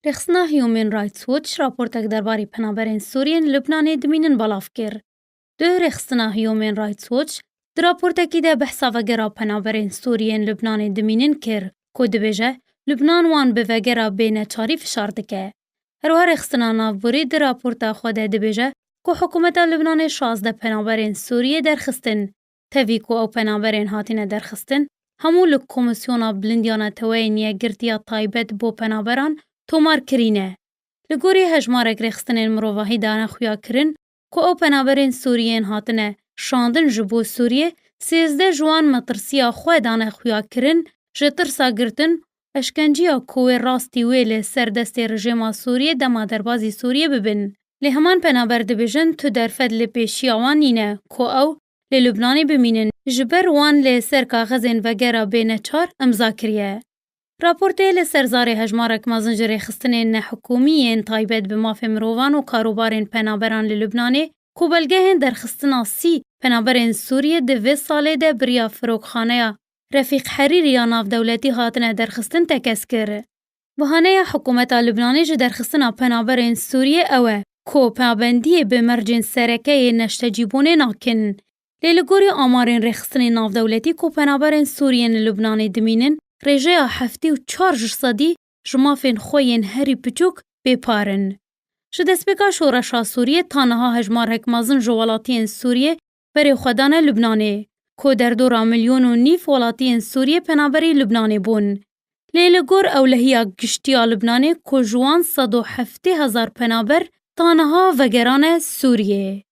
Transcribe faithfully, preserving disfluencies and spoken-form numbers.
Rêxistina Human Rights Watch raportek derbarê penaberên Sûriyên Lubnanê dimînin belav kir. Duh rêxistina Human Rights Watch di raportekî de behsa vegera penaberên Sûriyên Lubnanê dimînin kir ku dibêje Lubnan wan bi vegera bêneçarî fişar dike. Herwiha rêxistina navborî di raporta xwe de dibêje ku hikûmeta Lubnanê şazdeh penaberên Sûriyê derxistin. Tevî ku ew penaberên hatine derxistin, hemû li Komîsyona Bilind ya Neteweyên Yekgirtiya Taybet bo Penaberan tomar kirîne. Li gorî hejmarek rêxistinên mirovahî dane xuyakirin ku ew penaberên Sûriyên hatine şandin ji bo Sûriyê, sêzdeh ji wan metirsiya xwe dane xuyakirin, ji tirsa girtin, eşkenceya ku wê rastî wê li ser destê rejêma Sûriyê dema derbazî Sûriyê bibin. Lê heman penaber dibêjin tu derfet li pêşiya wan nîne ku ew li Lubnanê bimînin, ji ber wan li ser kaxezên vegera bêneçar imza kiriye. Raportê li ser zarê hejmarek mezin ji rêxistinên nehikûmî yên taybet bi mafê mirovan û karobarên penaberan li Lubnanê ku belgehên derxistina sî penaberên Sûriyê di vê salê de bi riya Firokxaneya Refîq Herîrî ya navdewletî hatine derxistin tekez kir. Bahaneya hikûmeta Lubnanê ji derxistina penaberên Sûriyê ew e ku pabendiyê bi mercên sereke yê neştecîbûnê nakin. Lê li gorî amarên rêxistinên navdewletî ku penaberên Sûriyên li Lubnanê dimînin, rêjeya heftê û çar ji sedî ji mafên xwe yên herî piçûk bêpar in. Ji destpêka şoreşa Sûriyê ta niha hejmarek mezin ji welatiyên Sûriyê berê xwe dane Lubnanê, ku derdora milyon û nîv welatiyên Sûriyê penaberî Lubnanê bûn. Lê li gor ewlehiya giştî ya Lubnanê ku ji wan sed û heftê hezar penaber ta niha vegerane Sûriyê.